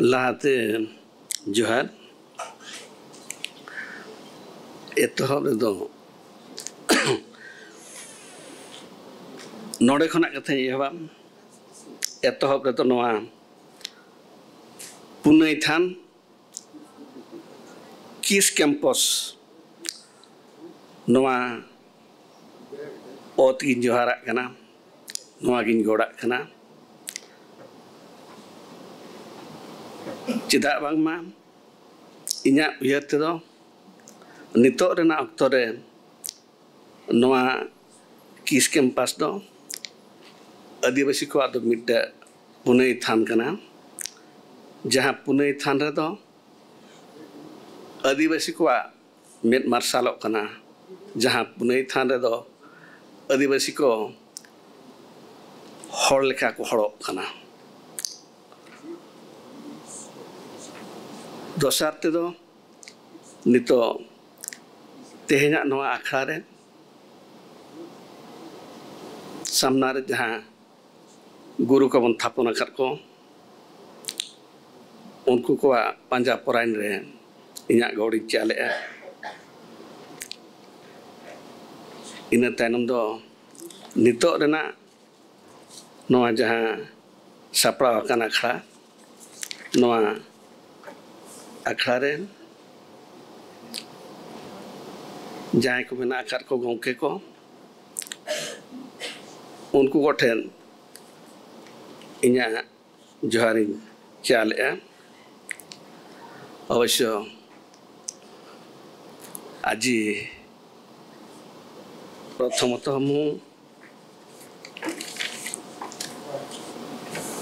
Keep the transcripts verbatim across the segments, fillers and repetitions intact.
ᱞᱟᱦᱟᱛᱮ ᱡᱚᱦᱟᱨ᱾ ᱮᱛᱚᱦᱚᱵ ᱨᱮᱫᱚ ᱱᱚᱰᱮ ᱠᱷᱚᱱᱟᱜ ᱠᱟᱛᱷᱟᱧ ᱮᱦᱚᱵᱟ᱾ ᱮᱛᱚᱦᱚᱵ ᱨᱮᱫᱚ ᱱᱚᱣᱟ ᱯᱩᱱᱟᱹᱭ ᱛᱷᱟᱱ ᱠᱤᱥ ᱠᱮᱢᱯᱟᱥ, ᱱᱚᱣᱟ ᱚᱛ ᱜᱤᱧ ᱡᱚᱦᱟᱨᱟᱜ ᱠᱟᱱᱟ, ᱱᱚᱣᱟ ᱜᱤᱧ ᱜᱚᱰᱟᱜ ᱠᱟᱱᱟ᱾ ᱪᱮᱫᱟᱜ ᱵᱟᱝᱢᱟ ᱤᱧᱟᱹᱜ ᱩᱭᱦᱟᱹᱨ ᱛᱮᱫᱚ ᱱᱤᱛᱚᱜ ᱨᱮᱱᱟᱜ ᱚᱠᱛᱚ ᱨᱮ ᱱᱚᱣᱟ ᱠᱤᱥ ᱠᱮᱢᱯᱟᱥ ᱫᱚ ᱟᱹᱫᱤᱵᱟᱹᱥᱤ ᱠᱚᱣᱟᱜ ᱫᱚ ᱢᱤᱫᱴᱮᱡ ᱯᱩᱱᱟᱹᱭ ᱛᱷᱟᱱ ᱠᱟᱱᱟ, ᱡᱟᱦᱟᱸ ᱯᱩᱱᱟᱹᱭ ᱛᱷᱟᱱ ᱨᱮᱫᱚ ᱟᱹᱫᱤᱵᱟᱹᱥᱤ ᱠᱚᱣᱟᱜ ᱢᱮᱫ ᱢᱟᱨᱥᱟᱞᱚᱜ ᱠᱟᱱᱟ, ᱡᱟᱦᱟᱸ ᱯᱩᱱᱟᱹᱭ ᱛᱷᱟᱱ ᱨᱮᱫᱚ ᱟᱹᱫᱤᱵᱟᱹᱥᱤ ᱠᱚ ᱦᱚᱲ ᱞᱮᱠᱟ ᱠᱚ ᱦᱚᱲᱚᱜ ᱠᱟᱱᱟ᱾ ᱫᱚᱥᱟᱨ ᱛᱮᱫᱚ ᱱᱤᱛᱚᱜ ᱛᱮᱦᱮᱧᱟᱜ ᱱᱚᱣᱟ ᱟᱠᱷᱲᱟ ᱨᱮ ᱥᱟᱢᱱᱟ ᱨᱮ ᱡᱟᱦᱟᱸ ᱜᱩᱨᱩ ᱠᱚᱵᱚᱱ ᱛᱷᱟᱯᱚᱱ ᱟᱠᱟᱫ ᱠᱚ, ᱩᱱᱠᱩ ᱠᱚᱣᱟᱜ ᱯᱟᱸᱡᱟ ᱯᱚᱨᱟᱭᱱ ᱨᱮ ᱤᱧᱟᱹᱜ ᱜᱚᱲᱤᱧ ᱪᱟᱞᱮᱜᱼᱟ᱾ ᱤᱱᱟᱹ ᱛᱟᱭᱱᱚᱢ ᱫᱚ ᱱᱤᱛᱚᱜ ᱨᱮᱱᱟᱜ ᱱᱚᱣᱟ ᱡᱟᱦᱟᱸ ᱥᱟᱯᱲᱟᱣ ᱟᱠᱟᱱ ᱟᱠᱷᱲᱟ, ᱱᱚᱣᱟ ᱟᱠᱷᱲᱟ ᱨᱮ ᱡᱟᱦᱟᱸᱭ ᱠᱚ ᱢᱮᱱᱟᱜ ᱟᱠᱟᱫ ᱠᱚ ᱜᱚᱢᱠᱮ ᱠᱚ, ᱩᱱᱠᱩ ᱠᱚᱴᱷᱮᱱ ᱤᱧᱟᱹᱜ ᱡᱚᱦᱟᱨᱤᱧ ᱪᱟᱞᱮᱜᱼᱟ᱾ ᱚᱵᱚᱥᱥᱚ ଆଜି ପ୍ରଥମତଃ ମୁଁ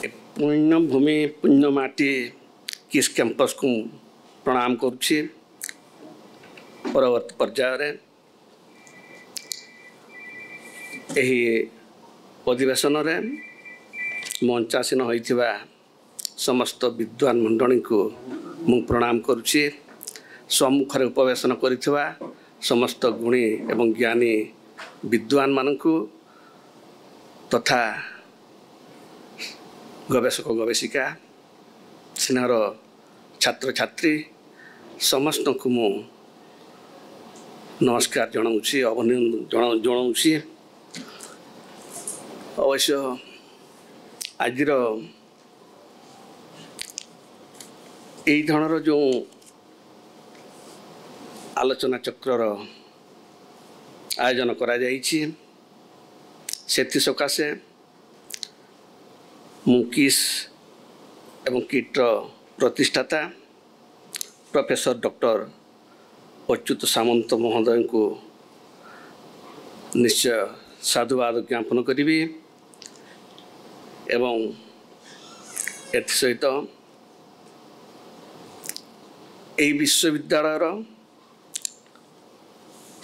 ଏ ପୁଣ୍ୟଭୂମି ପୁଣ୍ୟମାଟି କିସ୍ କ୍ୟାମ୍ପସକୁ ପ୍ରଣାମ କରୁଛି। ପରବର୍ତ୍ତୀ ପର୍ଯ୍ୟାୟରେ ଏହି ଅଧିବେଶନରେ ମଞ୍ଚାସୀନ ହୋଇଥିବା ସମସ୍ତ ବିଦ୍ୱାନ ମଣ୍ଡଳୀଙ୍କୁ ମୁଁ ପ୍ରଣାମ କରୁଛି। ସମ୍ମୁଖରେ ଉପବେଶନ କରିଥିବା ସମସ୍ତ ଗୁଣୀ ଏବଂ ଜ୍ଞାନୀ ବିଦ୍ୱାନମାନଙ୍କୁ ତଥା ଗବେଷକ ଗବେଷିକା, ଦିନର ଛାତ୍ରଛାତ୍ରୀ ସମସ୍ତଙ୍କୁ ମୁଁ ନମସ୍କାର ଜଣାଉଛି, ଅଭିନନ୍ଦନ ଜଣା- ଜଣାଉଛି। ଅବଶ୍ୟ ଆଜିର ଏହି ଧରଣର ଯେଉଁ ଆଲୋଚନା ଚକ୍ରର ଆୟୋଜନ କରାଯାଇଛି, ସେଥିସକାଶେ ମୁଁ କିସ୍ ଏବଂ କିଟ୍ର ପ୍ରତିଷ୍ଠାତା ପ୍ରଫେସର ଡକ୍ଟର ଅଚ୍ୟୁତ ସାମନ୍ତ ମହୋଦୟଙ୍କୁ ନିଶ୍ଚୟ ସାଧୁବାଦ ଜ୍ଞାପନ କରିବି ଏବଂ ଏଥିସହିତ ଏହି ବିଶ୍ୱବିଦ୍ୟାଳୟର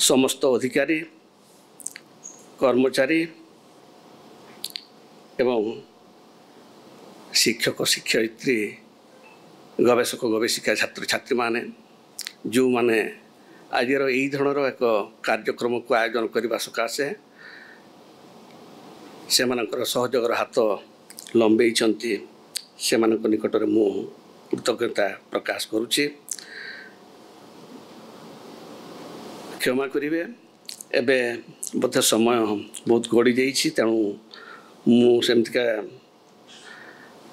ସମସ୍ତ ଅଧିକାରୀ, କର୍ମଚାରୀ ଏବଂ ଶିକ୍ଷକ, ଶିକ୍ଷୟିତ୍ରୀ, ଗବେଷକ, ଗବେଷିକା, ଛାତ୍ରଛାତ୍ରୀମାନେ ଯେଉଁମାନେ ଆଜିର ଏହି ଧରଣର ଏକ କାର୍ଯ୍ୟକ୍ରମକୁ ଆୟୋଜନ କରିବା ସକାଶେ ସେମାନଙ୍କର ସହଯୋଗର ହାତ ଲମ୍ବେଇଛନ୍ତି, ସେମାନଙ୍କ ନିକଟରେ ମୁଁ କୃତଜ୍ଞତା ପ୍ରକାଶ କରୁଛି। କ୍ଷମା କରିବେ, ଏବେ ବୋଧେ ସମୟ ବହୁତ ଗଡ଼ି ଯାଇଛି, ତେଣୁ ମୁଁ ସେମିତିକା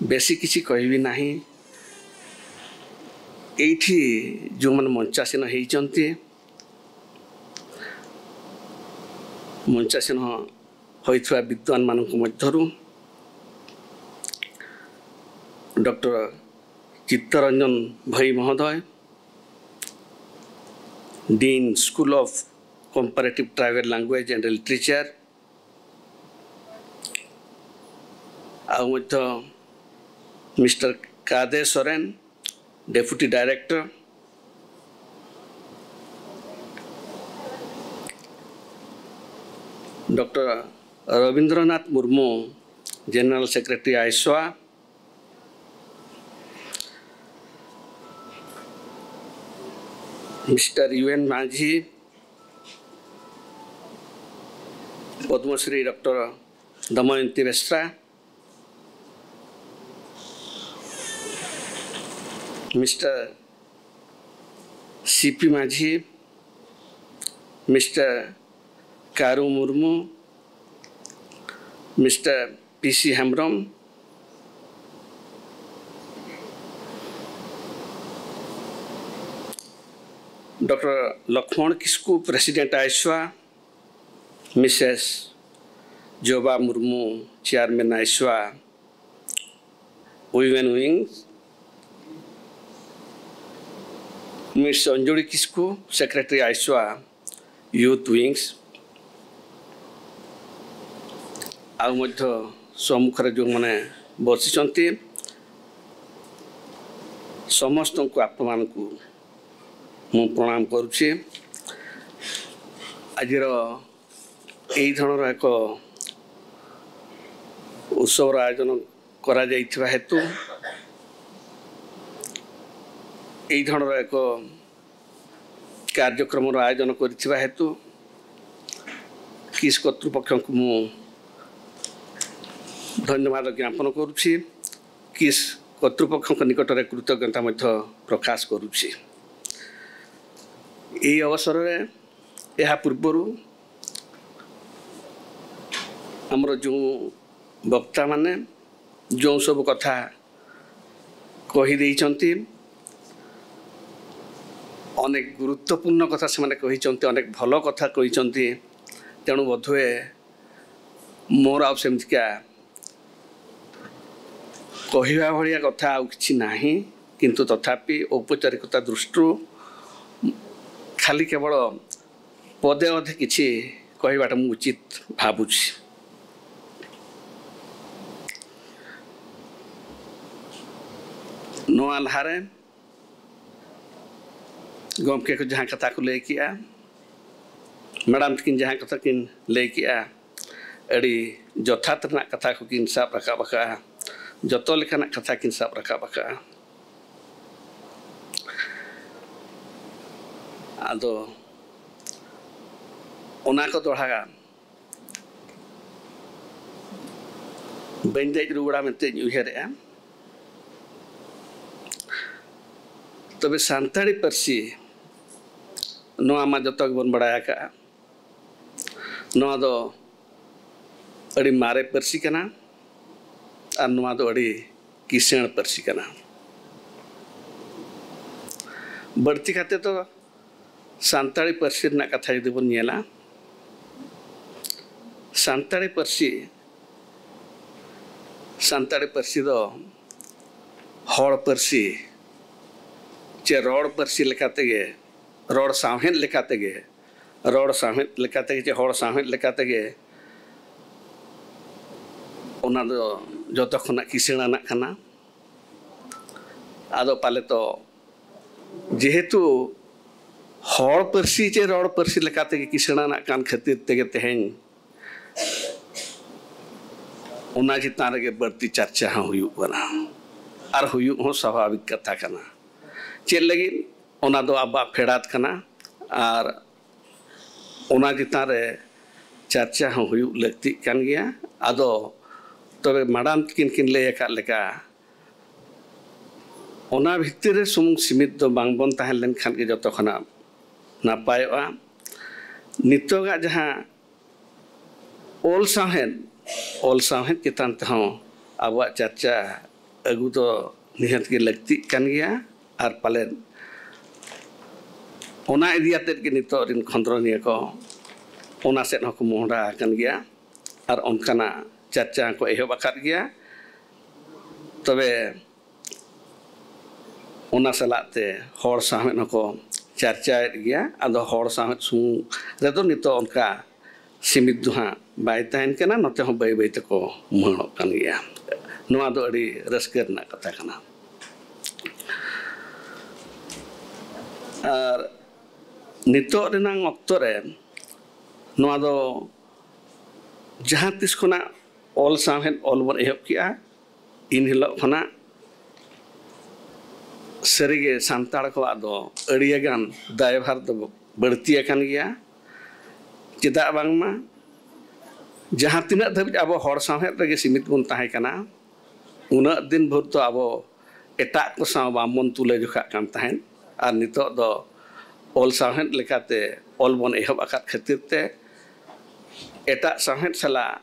ବେଶୀ କିଛି କହିବି ନାହିଁ। ଏଇଠି ଯେଉଁମାନେ ମଞ୍ଚାସୀନ ହେଇଛନ୍ତି, ମଞ୍ଚାସୀନ ହୋଇଥିବା ବିଦ୍ୱାନମାନଙ୍କ ମଧ୍ୟରୁ ଡକ୍ଟର ଚିତ୍ତରଞ୍ଜନ ଭୋଇ ମହୋଦୟ, dean school of comparative tribal language and literature, ଆଉ ମଧ୍ୟ mister Kade Soren, deputy director, doctor Rabindranath Murmu, general secretary ଆଇସୋଆ, mister U N Majhi, Padmashri doctor Damayanti Beshra, Mister C P Majhi, Mister Karu Murmu, Mister P C Hembrom, Doctor Lakhmon Kisku, President AISWA, Missus Joba Murmu, Chairman AISWA Women Wings, Miss Anjali Kisku, Secretary AISWA Youth Wings, ଆଉ ମଧ୍ୟ ସମ୍ମୁଖରେ ଯେଉଁମାନେ ବସିଛନ୍ତି, ସମସ୍ତଙ୍କୁ, ଆପଣମାନଙ୍କୁ ମୁଁ ପ୍ରଣାମ କରୁଛି। ଆଜିର ଏହି ଧରଣର ଏକ ଉତ୍ସବର ଆୟୋଜନ କରାଯାଇଥିବା ହେତୁ, ଏହି ଧରଣର ଏକ କାର୍ଯ୍ୟକ୍ରମର ଆୟୋଜନ କରିଥିବା ହେତୁ କିସ୍ କର୍ତ୍ତୃପକ୍ଷଙ୍କୁ ମୁଁ ଧନ୍ୟବାଦ ଜ୍ଞାପନ କରୁଛି। କିସ୍ କର୍ତ୍ତୃପକ୍ଷଙ୍କ ନିକଟରେ କୃତଜ୍ଞତା ମଧ୍ୟ ପ୍ରକାଶ କରୁଛି। ଏହି ଅବସରରେ, ଏହା ପୂର୍ବରୁ ଆମର ଯେଉଁ ବକ୍ତାମାନେ ଯେଉଁ ସବୁ କଥା କହିଦେଇଛନ୍ତି, ଅନେକ ଗୁରୁତ୍ୱପୂର୍ଣ୍ଣ କଥା ସେମାନେ କହିଛନ୍ତି, ଅନେକ ଭଲ କଥା କହିଛନ୍ତି। ତେଣୁ ବୋଧହୁଏ ମୋର ଆଉ ସେମିତିକା କହିବା ଭଳିଆ କଥା ଆଉ କିଛି ନାହିଁ, କିନ୍ତୁ ତଥାପି ଔପଚାରିକତା ଦୃଷ୍ଟିରୁ ଖାଲି କେବଳ ପଦେ ଅଧେ କିଛି କହିବାଟା ମୁଁ ଉଚିତ ଭାବୁଛି। ନୂଆ ᱞᱟᱦᱟᱨᱮ ᱜᱚᱢᱠᱮ ᱠᱚ ᱡᱟᱦᱟᱸ ᱠᱟᱛᱷᱟ ᱠᱚ ᱞᱟᱹᱭ ᱠᱮᱜᱼᱟ, ᱢᱮᱰᱟᱢ ᱛᱟᱹᱠᱤᱱ ᱡᱟᱦᱟᱸ ᱠᱟᱛᱷᱟ ᱠᱤᱱ ᱞᱟᱹᱭ ᱠᱮᱜᱼᱟ, ᱟᱹᱰᱤ ᱡᱚᱛᱷᱟᱛ ᱨᱮᱱᱟᱜ ᱠᱟᱛᱷᱟ ᱠᱚᱠᱤᱱ ᱥᱟᱵ ᱨᱟᱠᱟᱵ ᱟᱠᱟᱫᱼᱟ᱾ ᱡᱚᱛᱚ ᱞᱮᱠᱟᱱᱟᱜ ᱠᱟᱛᱷᱟ ᱠᱤᱱ ᱥᱟᱵ ᱨᱟᱠᱟᱵ ᱟᱠᱟᱫᱼᱟ᱾ ᱟᱫᱚ ᱚᱱᱟ ᱠᱚ ᱫᱚᱦᱲᱟ ᱵᱟᱹᱧ ᱫᱮᱡ ᱨᱩᱣᱟᱹᱲᱟ ᱢᱮᱱᱛᱮᱧ ᱩᱭᱦᱟᱹᱨᱮᱜᱼᱟ᱾ ᱛᱚᱵᱮ ᱥᱟᱱᱛᱟᱲᱤ ᱯᱟᱹᱨᱥᱤ, ᱱᱚᱣᱟ ᱢᱟ ᱡᱚᱛᱚ ᱜᱮᱵᱚᱱ ᱵᱟᱲᱟᱭ ᱟᱠᱟᱫᱼᱟ, ᱱᱚᱣᱟ ᱫᱚ ᱟᱹᱰᱤ ᱢᱟᱨᱮ ᱯᱟᱹᱨᱥᱤ ᱠᱟᱱᱟ ᱟᱨ ᱱᱚᱣᱟ ᱫᱚ ᱟᱹᱰᱤ ᱠᱤᱥᱟᱹᱬ ᱯᱟᱹᱨᱥᱤ ᱠᱟᱱᱟ᱾ ᱵᱟᱹᱲᱛᱤ ᱠᱟᱛᱮ ᱫᱚ ᱥᱟᱱᱛᱟᱲᱤ ᱯᱟᱹᱨᱥᱤ ᱨᱮᱱᱟᱜ ᱠᱟᱛᱷᱟ ᱡᱩᱫᱤ ᱵᱚᱱ ᱧᱮᱞᱟ, ᱥᱟᱱᱛᱟᱲᱤ ᱯᱟᱹᱨᱥᱤ, ᱥᱟᱱᱛᱟᱲᱤ ᱯᱟᱹᱨᱥᱤ ᱫᱚ ᱦᱚᱲ ᱯᱟᱹᱨᱥᱤ ᱪᱮ ᱨᱚᱲ ᱯᱟᱹᱨᱥᱤ ᱞᱮᱠᱟ ᱛᱮᱜᱮ, ᱨᱚᱲ ᱥᱟᱶᱦᱮᱫ ᱞᱮᱠᱟ ᱛᱮᱜᱮ, ᱨᱚᱲ ᱥᱟᱶᱦᱮᱫ ᱞᱮᱠᱟ ᱛᱮᱜᱮ ᱪᱮ ᱦᱚᱲ ᱥᱟᱶᱦᱮᱫ ᱞᱮᱠᱟ ᱛᱮᱜᱮ ᱚᱱᱟ ᱫᱚ ᱡᱚᱛᱚ ᱠᱷᱚᱱᱟᱜ ᱠᱤᱥᱟᱹᱬ ᱟᱱᱟᱜ ᱠᱟᱱᱟ᱾ ᱟᱫᱚ ᱯᱟᱞᱮ ᱛᱚ ᱡᱮᱦᱮᱛᱩ ᱦᱚᱲ ᱯᱟᱹᱨᱥᱤ ᱪᱮ ᱨᱚᱲ ᱯᱟᱹᱨᱥᱤ ᱞᱮᱠᱟ ᱛᱮᱜᱮ ᱠᱤᱥᱟᱹᱬ ᱟᱱᱟᱜ ᱠᱟᱱ ᱠᱷᱟᱹᱛᱤᱨ ᱛᱮᱜᱮ ᱛᱮᱦᱮᱧ ᱚᱱᱟ ᱪᱮᱛᱟᱱ ᱨᱮᱜᱮ ᱵᱟᱹᱲᱛᱤ ᱪᱟᱨᱪᱟ ᱦᱚᱸ ᱦᱩᱭᱩᱜ ᱠᱟᱱᱟ ᱟᱨ ᱦᱩᱭᱩᱜ ᱦᱚᱸ ᱥᱟᱵᱷᱟᱵᱤᱠ ᱠᱟᱛᱷᱟ ᱠᱟᱱᱟ᱾ ᱪᱮᱫ ᱞᱟᱹᱜᱤᱫ? ᱚᱱᱟ ᱫᱚ ᱟᱵᱚᱣᱟᱜ ᱯᱷᱮᱰᱟᱛ ᱠᱟᱱᱟ ᱟᱨ ᱚᱱᱟ ᱪᱮᱛᱟᱱ ᱨᱮ ᱪᱟᱨᱪᱟ ᱦᱚᱸ ᱦᱩᱭᱩᱜ ᱞᱟᱹᱠᱛᱤᱜ ᱠᱟᱱ ᱜᱮᱭᱟ᱾ ᱟᱫᱚ ᱛᱚᱵᱮ ᱢᱟᱲᱟᱝ ᱛᱤᱠᱤᱱ ᱠᱤᱱ ᱞᱟᱹᱭ ᱟᱠᱟᱫ ᱞᱮᱠᱟ, ᱚᱱᱟ ᱵᱷᱤᱛᱤᱨ ᱨᱮ ᱥᱩᱢᱩᱝ ᱥᱤᱢᱤᱛ ᱫᱚ ᱵᱟᱝ ᱵᱚᱱ ᱛᱟᱦᱮᱸ ᱞᱮᱱᱠᱷᱟᱱ ᱜᱮ ᱡᱚᱛᱚ ᱠᱷᱚᱱᱟᱜ ᱱᱟᱯᱟᱭᱚᱜᱼᱟ᱾ ᱱᱤᱛᱚᱜᱟᱜ ᱡᱟᱦᱟᱸ ᱚᱞ ᱥᱟᱶᱦᱮᱫ, ᱚᱞ ᱥᱟᱶᱦᱮᱫ ᱪᱮᱛᱟᱱ ᱛᱮᱦᱚᱸ ᱟᱵᱚᱣᱟᱜ ᱪᱟᱨᱪᱟ ᱟᱹᱜᱩ ᱫᱚ ᱱᱤᱦᱟᱹᱛ ᱜᱮ ᱞᱟᱹᱠᱛᱤᱜ ᱠᱟᱱ ᱜᱮᱭᱟ᱾ ᱟᱨ ᱯᱟᱞᱮᱱ ᱚᱱᱟ ᱤᱫᱤ ᱟᱛᱮᱫ ᱜᱮ ᱱᱤᱛᱚᱜ ᱨᱤᱱ ᱠᱷᱚᱸᱫᱽᱨᱚᱱᱤᱭᱟᱹ ᱠᱚ ᱚᱱᱟ ᱥᱮᱫ ᱦᱚᱸᱠᱚ ᱢᱚᱦᱰᱟ ᱟᱠᱟᱱ ᱜᱮᱭᱟ ᱟᱨ ᱚᱱᱠᱟᱱᱟᱜ ᱪᱟᱨᱪᱟ ᱦᱚᱸᱠᱚ ᱮᱦᱚᱵ ᱟᱠᱟᱫ ᱜᱮᱭᱟ᱾ ᱛᱚᱵᱮ ᱚᱱᱟ ᱥᱟᱞᱟᱜ ᱛᱮ ᱦᱚᱲ ᱥᱟᱶᱦᱮᱫ ᱦᱚᱸᱠᱚ ᱪᱟᱨᱪᱟᱭᱮᱫ ᱜᱮᱭᱟ᱾ ᱟᱫᱚ ᱦᱚᱲ ᱥᱟᱶᱦᱮᱫ ᱥᱩᱢᱩᱝ ᱨᱮᱫᱚ ᱱᱤᱛᱚᱜ ᱚᱱᱠᱟ ᱥᱤᱢᱤᱛ ᱫᱚ ᱦᱟᱸᱜ ᱵᱟᱭ ᱛᱟᱦᱮᱱ ᱠᱟᱱᱟ, ᱱᱚᱛᱮ ᱦᱚᱸ ᱵᱟᱹᱭ ᱵᱟᱹᱭ ᱛᱮᱠᱚ ᱢᱟᱹᱲᱚᱜ ᱠᱟᱱ ᱜᱮᱭᱟ᱾ ᱱᱚᱣᱟ ᱫᱚ ᱟᱹᱰᱤ ᱨᱟᱹᱥᱠᱟᱹ ᱨᱮᱱᱟᱜ ᱠᱟᱛᱷᱟ ᱠᱟᱱᱟ᱾ ᱟᱨ ᱱᱤᱛᱚᱜ ᱨᱮᱱᱟᱜ ᱚᱠᱛᱚ ᱨᱮ ᱱᱚᱣᱟ ᱫᱚ ᱡᱟᱦᱟᱸ ᱛᱤᱥ ᱠᱷᱚᱱᱟᱜ ᱚᱞ ᱥᱟᱶᱦᱮᱫ ᱚᱞ ᱵᱚᱱ ᱮᱦᱚᱵ ᱠᱮᱜᱼᱟ, ᱤᱱ ᱦᱤᱞᱳᱜ ᱠᱷᱚᱱᱟᱜ ᱥᱟᱹᱨᱤᱜᱮ ᱥᱟᱱᱛᱟᱲ ᱠᱚᱣᱟᱜ ᱫᱚ ᱟᱹᱰᱤᱭᱟᱜᱟᱱ ᱫᱟᱭᱵᱷᱟᱨ ᱫᱚ ᱵᱟᱹᱲᱛᱤ ᱟᱠᱟᱱ ᱜᱮᱭᱟ᱾ ᱪᱮᱫᱟᱜ ᱵᱟᱝᱢᱟ ᱡᱟᱦᱟᱸ ᱛᱤᱱᱟᱹᱜ ᱫᱷᱟᱹᱵᱤᱡ ᱟᱵᱚ ᱦᱚᱲ ᱥᱟᱶᱦᱮᱫ ᱨᱮᱜᱮ ᱥᱤᱢᱤᱛ ᱵᱚᱱ ᱛᱟᱦᱮᱸ ᱠᱟᱱᱟ, ᱩᱱᱟᱹᱜ ᱫᱤᱱ ᱵᱷᱳᱨ ᱫᱚ ᱟᱵᱚ ᱮᱴᱟᱜ ᱠᱚ ᱥᱟᱶ ᱵᱟᱝᱵᱚᱱ ᱛᱩᱞᱟᱹ ᱡᱚᱠᱷᱟᱜ ᱠᱟᱱ ᱛᱟᱦᱮᱸᱫ᱾ ᱟᱨ ᱱᱤᱛᱚᱜ ᱫᱚ ᱚᱞ ᱥᱟᱶᱦᱮᱫ ᱞᱮᱠᱟᱛᱮ ᱚᱞ ᱵᱚᱱ ᱮᱦᱚᱵ ᱟᱠᱟᱫ ᱠᱷᱟᱹᱛᱤᱨ ᱛᱮ ᱮᱴᱟᱜ ᱥᱟᱶᱦᱮᱫ ᱥᱟᱞᱟᱜ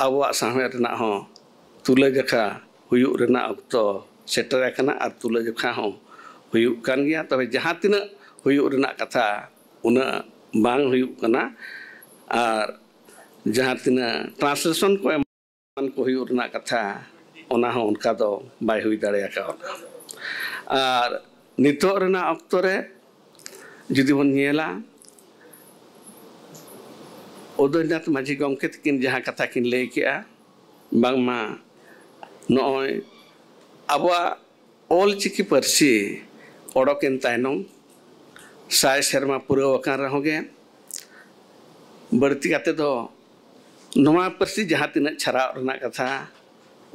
ᱟᱵᱚᱣᱟᱜ ᱥᱟᱶᱦᱮᱫ ᱨᱮᱱᱟᱜ ᱦᱚᱸ ᱛᱩᱞᱟᱹᱡᱚᱠᱷᱟ ᱦᱩᱭᱩᱜ ᱨᱮᱱᱟᱜ ᱚᱠᱛᱚ ᱥᱮᱴᱮᱨ ᱟᱠᱟᱱᱟ ᱟᱨ ᱛᱩᱞᱟᱹᱡᱚᱠᱷᱟ ᱦᱚᱸ ᱦᱩᱭᱩᱜ ᱠᱟᱱ ᱜᱮᱭᱟ᱾ ᱛᱚᱵᱮ ᱡᱟᱦᱟᱸ ᱛᱤᱱᱟᱹᱜ ᱦᱩᱭᱩᱜ ᱨᱮᱱᱟᱜ ᱠᱟᱛᱷᱟ, ᱩᱱᱟᱹᱜ ᱵᱟᱝ ᱦᱩᱭᱩᱜ ᱠᱟᱱᱟ᱾ ᱟᱨ ᱡᱟᱦᱟᱸ ᱛᱤᱱᱟᱹᱜ translation ᱠᱚ ᱮᱢᱟᱱ ᱠᱚ ᱦᱩᱭᱩᱜ ᱨᱮᱱᱟᱜ ᱠᱟᱛᱷᱟ, ᱚᱱᱟ ᱦᱚᱸ ᱚᱱᱠᱟ ᱫᱚ ᱵᱟᱭ ᱦᱩᱭ ᱫᱟᱲᱮ ᱟᱠᱟᱣᱫᱟ᱾ ᱟᱨ ᱱᱤᱛᱚᱜ ᱨᱮᱱᱟᱜ ᱚᱠᱛᱚ ᱨᱮ ᱡᱩᱫᱤ ᱵᱚᱱ ᱧᱮᱞᱟ, ᱩᱫᱚᱭᱱᱟᱛᱷ ᱢᱟᱹᱡᱷᱤ ᱜᱚᱢᱠᱮ ᱛᱟᱹᱠᱤᱱ ᱡᱟᱦᱟᱸ ᱠᱟᱛᱷᱟ ᱠᱤᱱ ᱞᱟᱹᱭ ᱠᱮᱜᱼᱟ, ᱵᱟᱝᱢᱟ ᱱᱚᱜᱼᱚᱭ ᱟᱵᱚᱣᱟᱜ ᱚᱞ ᱪᱤᱠᱤ ᱯᱟᱹᱨᱥᱤ ᱚᱰᱚᱠᱮᱱ ᱛᱟᱭᱱᱚᱢ ᱥᱟᱭ ᱥᱮᱨᱢᱟ ᱯᱩᱨᱟᱹᱣ ᱟᱠᱟᱱ ᱨᱮᱦᱚᱸ ᱜᱮ, ᱵᱟᱹᱲᱛᱤ ᱠᱟᱛᱮ ᱫᱚ ᱱᱚᱣᱟ ᱯᱟᱹᱨᱥᱤ ᱡᱟᱦᱟᱸ ᱛᱤᱱᱟᱹᱜ ᱪᱷᱟᱨᱟᱣ ᱨᱮᱱᱟᱜ ᱠᱟᱛᱷᱟ,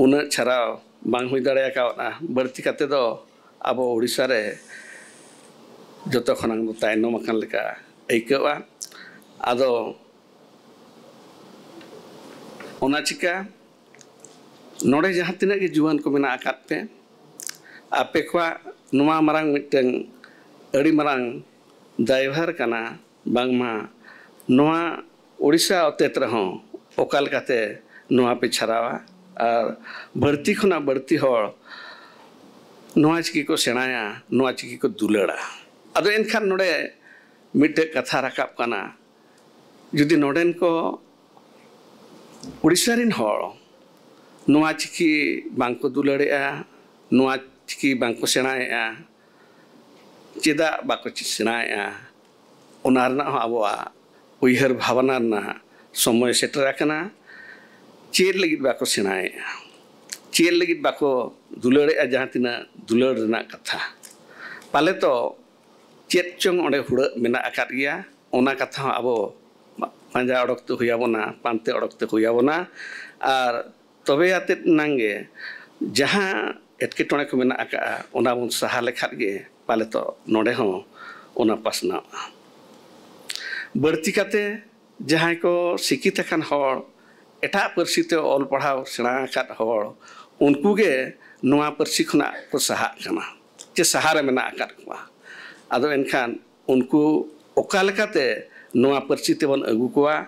ᱩᱱᱟᱹᱜ ᱪᱷᱟᱨᱟᱣ ᱵᱟᱝ ᱦᱩᱭ ᱫᱟᱲᱮ ᱟᱠᱟᱣᱫᱼᱟ᱾ ᱵᱟᱹᱲᱛᱤ ᱠᱟᱛᱮ ᱫᱚ ᱟᱵᱚ ᱳᱰᱤᱥᱟ ᱨᱮ ᱡᱚᱛᱚ ᱠᱷᱚᱱᱟᱜ ᱫᱚ ᱛᱟᱭᱱᱚᱢ ᱟᱠᱟᱱ ᱞᱮᱠᱟ ᱟᱹᱭᱠᱟᱹᱜᱼᱟ᱾ ᱟᱫᱚ ᱚᱱᱟ ᱪᱤᱠᱟ ᱱᱚᱰᱮ ᱡᱟᱦᱟᱸ ᱛᱤᱱᱟᱹᱜ ᱜᱮ ᱡᱩᱣᱟᱹᱱ ᱠᱚ ᱢᱮᱱᱟᱜ ᱟᱠᱟᱫ ᱯᱮ, ᱟᱯᱮ ᱠᱚᱣᱟᱜ ᱱᱚᱣᱟ ᱢᱟᱨᱟᱝ ᱢᱤᱫᱴᱟᱝ ᱟᱹᱰᱤ ᱢᱟᱨᱟᱝ ᱫᱟᱭᱵᱷᱟᱨ ᱠᱟᱱᱟ, ᱵᱟᱝᱢᱟ ᱱᱚᱣᱟ ᱳᱰᱤᱥᱟ ᱚᱛᱮᱛ ᱨᱮᱦᱚᱸ ᱚᱠᱟ ᱞᱮᱠᱟᱛᱮ ᱱᱚᱣᱟ ᱯᱮ ᱪᱷᱟᱨᱟᱣᱟ ᱟᱨ ᱵᱟᱹᱲᱛᱤ ᱠᱷᱚᱱᱟᱜ ᱵᱟᱹᱲᱛᱤ ᱦᱚᱲ ᱱᱚᱣᱟ ᱪᱤᱠᱤ ᱠᱚ ᱥᱮᱬᱟᱭᱟ, ᱱᱚᱣᱟ ᱪᱤᱠᱤ ᱠᱚ ᱫᱩᱞᱟᱹᱲᱟ᱾ ᱟᱫᱚ ᱮᱱᱠᱷᱟᱱ ᱱᱚᱰᱮ ᱢᱤᱫᱴᱮᱡ ᱠᱟᱛᱷᱟ ᱨᱟᱠᱟᱵ ᱠᱟᱱᱟ, ᱡᱩᱫᱤ ᱱᱚᱰᱮᱱ ᱠᱚ ᱳᱰᱤᱥᱟ ᱨᱮᱱ ᱦᱚᱲ ᱱᱚᱣᱟ ᱪᱤᱠᱤ ᱵᱟᱝᱠᱚ ᱫᱩᱞᱟᱹᱲᱮᱜᱼᱟ, ᱱᱚᱣᱟ ᱪᱤᱠᱤ ᱵᱟᱝᱠᱚ ᱥᱮᱬᱟᱭᱮᱜᱼᱟ, ᱪᱮᱫᱟᱜ ᱵᱟᱠᱚ ᱪᱮ-, ᱥᱮᱬᱟᱭᱮᱜᱼᱟ? ᱚᱱᱟ ᱨᱮᱱᱟᱜ ᱦᱚᱸ ᱟᱵᱚᱣᱟᱜ ᱩᱭᱦᱟᱹᱨ ᱵᱷᱟᱵᱽᱱᱟ ᱨᱮᱱᱟᱜ ᱥᱚᱢᱚᱭ ᱥᱮᱴᱮᱨ ᱟᱠᱟᱱᱟ᱾ ᱪᱮᱫ ᱞᱟᱹᱜᱤᱫ ᱵᱟᱠᱚ ᱥᱮᱬᱟᱭᱮᱜᱼᱟ? ᱪᱮᱫ ᱞᱟᱹᱜᱤᱫ ᱵᱟᱠᱚ ᱫᱩᱞᱟᱹᱲᱮᱜᱼᱟ? ᱡᱟᱦᱟᱸ ᱛᱤᱱᱟᱹᱜ ᱫᱩᱞᱟᱹᱲ ᱨᱮᱱᱟᱜ ᱠᱟᱛᱷᱟ, ᱯᱟᱞᱮ ᱛᱚ ᱪᱮᱫ ᱪᱚᱝ ᱚᱸᱰᱮ ᱦᱩᱲᱟᱹᱜ ᱢᱮᱱᱟᱜ ᱟᱠᱟᱫ ᱜᱮᱭᱟ᱾ ᱚᱱᱟ ᱠᱟᱛᱷᱟ ᱦᱚᱸ ᱟᱵᱚ ᱯᱟᱸᱡᱟ ᱚᱰᱚᱠ ᱛᱮ ᱦᱩᱭ ᱟᱵᱚᱱᱟ, ᱯᱟᱱᱛᱮ ᱚᱰᱚᱠ ᱛᱮ ᱦᱩᱭ ᱟᱵᱚᱱᱟ᱾ ᱟᱨ ᱛᱚᱵᱮ ᱟᱛᱮᱫ ᱮᱱᱟᱝ ᱜᱮ ᱡᱟᱦᱟᱸ ᱮᱴᱠᱮᱴᱚᱬᱮ ᱠᱚ ᱢᱮᱱᱟᱜ ᱟᱠᱟᱫᱼᱟ, ᱚᱱᱟ ᱵᱚᱱ ᱥᱟᱦᱟ ᱞᱮᱠᱷᱟᱱ ᱜᱮ ᱯᱟᱞᱮ ᱛᱚ ᱱᱚᱰᱮ ᱦᱚᱸ ᱚᱱᱟ ᱯᱟᱥᱱᱟᱣᱼᱟ᱾ ᱵᱟᱹᱲᱛᱤ ᱠᱟᱛᱮ ᱡᱟᱦᱟᱸᱭ ᱠᱚ ᱥᱤᱠᱷᱤᱛ ᱟᱠᱟᱱ ᱦᱚᱲ, ᱮᱴᱟᱜ ᱯᱟᱹᱨᱥᱤ ᱛᱮ ᱚᱞ ᱯᱟᱲᱦᱟᱣ ᱥᱮᱬᱟ ᱟᱠᱟᱫ ᱦᱚᱲ, ᱩᱱᱠᱩ ᱜᱮ ᱱᱚᱣᱟ ᱯᱟᱹᱨᱥᱤ ᱠᱷᱚᱱᱟᱜ ᱠᱚ ᱥᱟᱦᱟᱜ ᱠᱟᱱᱟ, ᱪᱮ ᱥᱟᱦᱟ ᱨᱮ ᱢᱮᱱᱟᱜ ᱟᱠᱟᱫ ᱠᱚᱣᱟ᱾ ᱟᱫᱚ ᱮᱱᱠᱷᱟᱱ ᱩᱱᱠᱩ ᱚᱠᱟ ᱞᱮᱠᱟᱛᱮ ᱱᱚᱣᱟ ᱯᱟᱹᱨᱥᱤ ᱛᱮᱵᱚᱱ ᱟᱹᱜᱩ ᱠᱚᱣᱟ,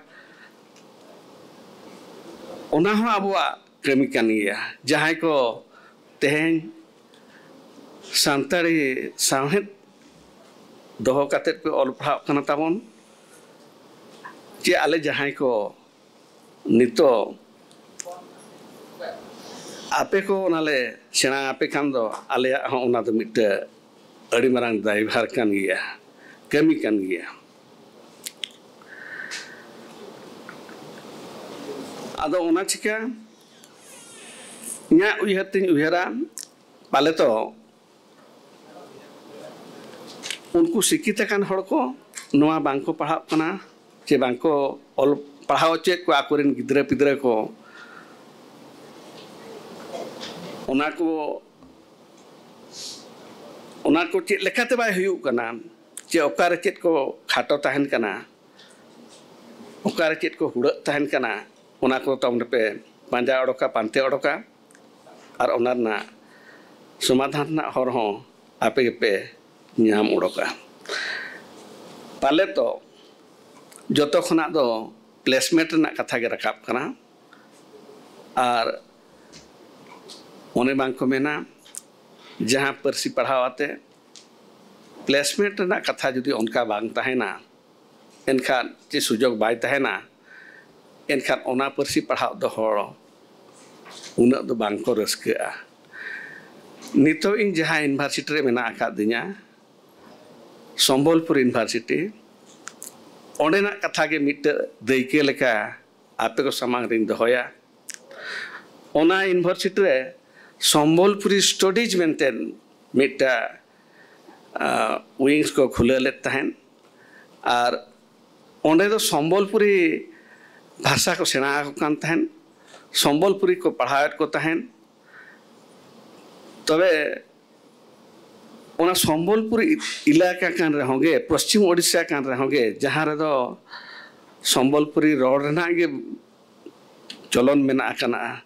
ᱚᱱᱟ ᱦᱚᱸ ᱟᱵᱚᱣᱟᱜ ᱠᱟᱹᱢᱤ ᱠᱟᱱ ᱜᱮᱭᱟ᱾ ᱡᱟᱦᱟᱸᱭ ᱠᱚ ᱛᱮᱦᱮᱧ ᱥᱟᱱᱛᱟᱲᱤ ᱥᱟᱶᱦᱮᱫ ᱫᱚᱦᱚ ᱠᱟᱛᱮᱫ ᱯᱮ ᱚᱞ ᱯᱟᱲᱦᱟᱜ ᱠᱟᱱᱟ ᱛᱟᱵᱚᱱ, ᱪᱮ ᱟᱞᱮ ᱡᱟᱦᱟᱸᱭ ᱠᱚ ᱱᱤᱛᱚᱜ ᱟᱯᱮ ᱠᱚ ᱚᱱᱟᱞᱮ ᱥᱮᱬᱟ ᱟᱯᱮ ᱠᱷᱟᱱ ᱫᱚ ᱟᱞᱮᱭᱟᱜ ᱦᱚᱸ ᱚᱱᱟ ᱫᱚ ᱢᱤᱫᱴᱟᱹ ᱟᱹᱰᱤ ᱢᱟᱨᱟᱝ ᱫᱟᱭᱵᱷᱟᱨ ᱠᱟᱱ ᱜᱮᱭᱟ, ᱠᱟᱹᱢᱤ ᱠᱟᱱ ᱜᱮᱭᱟ᱾ ᱟᱫᱚ ᱚᱱᱟ ᱪᱤᱠᱟ ᱤᱧᱟᱹᱜ ᱩᱭᱦᱟᱹᱨ ᱛᱤᱧ ᱩᱭᱦᱟᱹᱨᱟ, ᱯᱟᱞᱮ ᱛᱚ ᱩᱱᱠᱩ ᱥᱤᱠᱠᱷᱤᱛ ᱟᱠᱟᱱ ᱦᱚᱲ ᱠᱚ ᱱᱚᱣᱟ ᱵᱟᱝ ᱠᱚ ᱯᱟᱲᱦᱟᱜ ᱠᱟᱱᱟ, ᱪᱮ ᱵᱟᱝ ᱠᱚ ᱚᱞ ᱯᱟᱲᱦᱟᱣ ᱦᱚᱪᱚᱭᱮᱫ ᱠᱚᱣᱟ ᱟᱠᱚᱨᱮᱱ ᱜᱤᱫᱽᱨᱟᱹ ᱯᱤᱫᱽᱨᱟᱹ ᱠᱚ᱾ ᱚᱱᱟ ᱠᱚ, ᱚᱱᱟ ᱠᱚ ᱪᱮᱫ ᱞᱮᱠᱟᱛᱮ ᱵᱟᱭ ᱦᱩᱭᱩᱜ ᱠᱟᱱᱟ, ᱪᱮ ᱚᱠᱟᱨᱮ ᱪᱮᱫ ᱠᱚ ᱠᱷᱟᱴᱚ ᱛᱟᱦᱮᱱ ᱠᱟᱱᱟ, ᱚᱠᱟᱨᱮ ᱪᱮᱫ ᱠᱚ ᱦᱩᱲᱟᱹᱜ ᱛᱟᱦᱮᱱ ᱠᱟᱱᱟ, ᱚᱱᱟ ᱠᱚ ᱛᱟᱵᱚᱱ ᱯᱮ ᱯᱟᱸᱡᱟ ᱚᱰᱚᱠᱟ, ᱯᱟᱱᱛᱮ ᱚᱰᱚᱠᱟ, ᱟᱨ ᱚᱱᱟ ᱨᱮᱱᱟᱜ ᱥᱚᱢᱟᱫᱷᱟᱱ ᱨᱮᱱᱟᱜ ᱦᱚᱨ ᱦᱚᱸ ᱟᱯᱮ ᱜᱮᱯᱮ ᱧᱟᱢ ᱚᱰᱚᱠᱟ᱾ ᱯᱟᱞᱮ ᱛᱚ ᱡᱚᱛᱚ ᱠᱷᱚᱱᱟᱜ ᱫᱚ placement ᱨᱮᱱᱟᱜ ᱠᱟᱛᱷᱟ ᱜᱮ ᱨᱟᱠᱟᱵ ᱠᱟᱱᱟ᱾ ᱟᱨ ᱚᱱᱮ ᱵᱟᱝ ᱠᱚ ᱢᱮᱱᱟ, ᱡᱟᱦᱟᱸ ᱯᱟᱹᱨᱥᱤ ᱯᱟᱲᱦᱟᱣ ᱟᱛᱮ placement ᱨᱮᱱᱟᱜ ᱠᱟᱛᱷᱟ ᱡᱩᱫᱤ ᱚᱱᱠᱟ ᱵᱟᱝ ᱛᱟᱦᱮᱱᱟ, ᱮᱱᱠᱷᱟᱱ ᱪᱮ ᱥᱩᱡᱳᱜᱽ ᱵᱟᱭ ᱛᱟᱦᱮᱱᱟ, ᱮᱱᱠᱷᱟᱱ ᱚᱱᱟ ᱯᱟᱹᱨᱥᱤ ᱯᱟᱲᱦᱟᱣ ᱫᱚ ᱦᱚᱲ ᱩᱱᱟᱹᱜ ᱫᱚ ᱵᱟᱝ ᱠᱚ ᱨᱟᱹᱥᱠᱟᱹᱜᱼᱟ᱾ ᱱᱤᱛᱚᱜ ᱤᱧ ᱡᱟᱦᱟᱸ university ᱨᱮ ᱢᱮᱱᱟᱜ ᱟᱠᱟᱫᱤᱧᱟ, ᱥᱚᱢᱵᱚᱞᱯᱩᱨ university, ᱚᱸᱰᱮᱱᱟᱜ ᱠᱟᱛᱷᱟ ᱜᱮ ᱢᱤᱫᱴᱟᱹ ᱫᱟᱹᱭᱠᱟᱹ ᱞᱮᱠᱟ ᱟᱯᱮ ᱠᱚ ᱥᱟᱢᱟᱝ ᱨᱤᱧ ᱫᱚᱦᱚᱭᱟ᱾ ᱚᱱᱟ university ᱨᱮ ᱥᱚᱢᱵᱚᱞᱯᱩᱨᱤ studies ᱢᱮᱱᱛᱮ ᱢᱤᱫᱴᱟᱹ, ᱟ, wings ᱠᱚ ᱠᱷᱩᱞᱟᱹᱣ ᱞᱮᱫ ᱛᱟᱦᱮᱸᱫ᱾ ᱟᱨ ᱚᱸᱰᱮ ᱫᱚ ᱥᱚᱢᱵᱚᱞᱯᱩᱨᱤ ᱵᱷᱟᱥᱟ ᱠᱚ ᱥᱮᱬᱟ ᱟᱠᱚ ᱠᱟᱱ ᱛᱟᱦᱮᱸᱫ, ᱥᱚᱢᱵᱚᱞᱯᱩᱨᱤ ᱠᱚ ᱯᱟᱲᱦᱟᱣᱮᱫ ᱠᱚ ᱛᱟᱦᱮᱸᱫ᱾ ᱛᱚᱵᱮ ᱚᱱᱟ ᱥᱚᱢᱵᱚᱞᱯᱩᱨᱤ ᱮᱞᱟᱠᱟ ᱠᱟᱱ ᱨᱮᱦᱚᱸ ᱜᱮ, ᱯᱚᱥᱪᱤᱢ ᱳᱰᱤᱥᱟ ᱠᱟᱱ ᱨᱮᱦᱚᱸ ᱜᱮ, ᱡᱟᱦᱟᱸ ᱨᱮᱫᱚ ᱥᱚᱢᱵᱚᱞᱯᱩᱨᱤ ᱨᱚᱲ ᱨᱮᱱᱟᱜ ᱜᱮ ᱪᱚᱞᱚᱱ ᱢᱮᱱᱟᱜ ᱟᱠᱟᱱᱟ,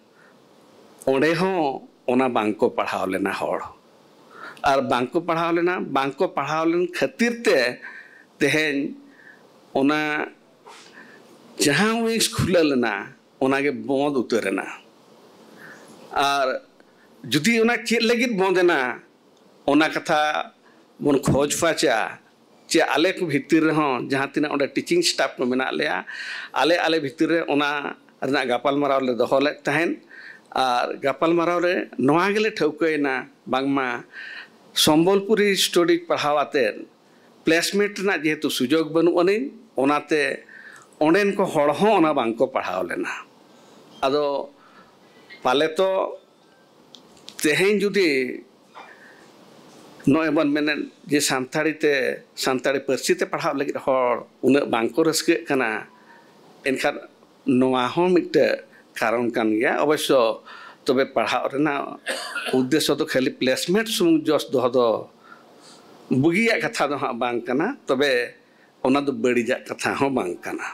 ᱚᱸᱰᱮ ᱦᱚᱸ ᱚᱱᱟ ᱵᱟᱝ ᱠᱚ ᱯᱟᱲᱦᱟᱣ ᱞᱮᱱᱟ ᱦᱚᱲ᱾ ᱟᱨ ᱵᱟᱝ ᱠᱚ ᱯᱟᱲᱦᱟᱣ ᱞᱮᱱᱟ, ᱵᱟᱝ ᱠᱚ ᱯᱟᱲᱦᱟᱣ ᱞᱮᱱ ᱠᱷᱟᱹᱛᱤᱨ ᱛᱮ ᱛᱮᱦᱮᱧ ᱚᱱᱟ ᱡᱟᱦᱟᱸ ᱣᱤᱝᱥ ᱠᱷᱩᱞᱟᱹᱣ ᱞᱮᱱᱟ, ᱚᱱᱟ ᱜᱮ ᱵᱚᱸᱫᱽ ᱩᱛᱟᱹᱨ ᱮᱱᱟ᱾ ᱟᱨ ᱡᱩᱫᱤ ᱚᱱᱟ ᱪᱮᱫ ᱞᱟᱹᱜᱤᱫ ᱵᱚᱸᱫᱽ ᱮᱱᱟ, ᱚᱱᱟ ᱠᱟᱛᱷᱟ ᱵᱚᱱ ᱠᱷᱚᱡᱽ ᱯᱟᱪᱟ ᱪᱮ ᱟᱞᱮ ᱠᱚ ᱵᱷᱤᱛᱤᱨ ᱨᱮᱦᱚᱸ ᱡᱟᱦᱟᱸ ᱛᱤᱱᱟᱹᱜ ᱚᱸᱰᱮ ᱴᱤᱪᱤᱝ ᱥᱴᱟᱯ ᱠᱚ ᱢᱮᱱᱟᱜ ᱞᱮᱭᱟ, ᱟᱞᱮ ᱟᱞᱮ ᱵᱷᱤᱛᱤᱨ ᱨᱮ ᱚᱱᱟ ᱨᱮᱱᱟᱜ ᱜᱟᱯᱟᱞᱢᱟᱨᱟᱣ ᱞᱮ ᱫᱚᱦᱚ ᱞᱮᱫ ᱛᱟᱦᱮᱸᱫ᱾ ᱟᱨ ᱜᱟᱯᱟᱞᱢᱟᱨᱟᱣ ᱨᱮ ᱱᱚᱣᱟ ᱜᱮᱞᱮ ᱴᱷᱟᱹᱣᱠᱟᱹᱭᱮᱱᱟ, ᱵᱟᱝᱢᱟ ᱥᱚᱢᱵᱚᱞᱯᱩᱨᱤ ᱥᱴᱳᱨᱤᱡᱽ ᱯᱟᱲᱦᱟᱣ ᱟᱛᱮᱫ ᱯᱞᱮᱥᱢᱮᱱᱴ ᱨᱮᱱᱟᱜ ᱡᱮᱦᱮᱛᱩ ᱥᱩᱡᱳᱜᱽ ᱵᱟᱹᱱᱩᱜ ᱟᱹᱱᱤᱡ, ᱚᱱᱟᱛᱮ ᱚᱸᱰᱮᱱ ᱠᱚ ᱦᱚᱲ ᱦᱚᱸ ᱚᱱᱟ ᱵᱟᱝ ᱠᱚ ᱯᱟᱲᱦᱟᱣ ᱞᱮᱱᱟ᱾ ᱟᱫᱚ ᱯᱟᱞᱮ ᱛᱚ ᱛᱮᱦᱮᱧ ᱡᱩᱫᱤ ᱱᱚᱜᱼᱚᱭ ᱵᱚᱱ ᱢᱮᱱᱮᱫ ᱡᱮ ᱥᱟᱱᱛᱟᱲᱤ ᱛᱮ, ᱥᱟᱱᱛᱟᱲᱤ ᱯᱟᱹᱨᱥᱤ ᱛᱮ ᱯᱟᱲᱦᱟᱜ ᱞᱟᱹᱜᱤᱫ ᱦᱚᱲ ᱩᱱᱟᱹᱜ ᱵᱟᱝ ᱠᱚ ᱨᱟᱹᱥᱠᱟᱹᱜ ᱠᱟᱱᱟ, ᱮᱱᱠᱷᱟᱱ ᱱᱚᱣᱟ ᱦᱚᱸ ᱢᱤᱫᱴᱟᱹᱜ ᱠᱟᱨᱚᱱ ᱠᱟᱱ ᱜᱮᱭᱟ᱾ ᱚᱵᱚᱥᱥᱚ ᱛᱚᱵᱮ ᱯᱟᱲᱦᱟᱜ ᱨᱮᱱᱟᱜ ᱩᱫᱽᱫᱮᱥᱥᱚ ᱫᱚ ᱠᱷᱟᱹᱞᱤ ᱯᱞᱮᱥᱢᱮᱱᱴ ᱥᱩᱢᱩᱝ ᱡᱚᱥ ᱫᱚᱦᱚ ᱫᱚ ᱵᱩᱜᱤᱭᱟᱜ ᱠᱟᱛᱷᱟ ᱫᱚ ᱦᱟᱸᱜ ᱵᱟᱝ ᱠᱟᱱᱟ, ᱛᱚᱵᱮ ᱚᱱᱟ ᱫᱚ ᱵᱟᱹᱲᱤᱡᱟᱜ ᱠᱟᱛᱷᱟ ᱦᱚᱸ ᱵᱟᱝ ᱠᱟᱱᱟ᱾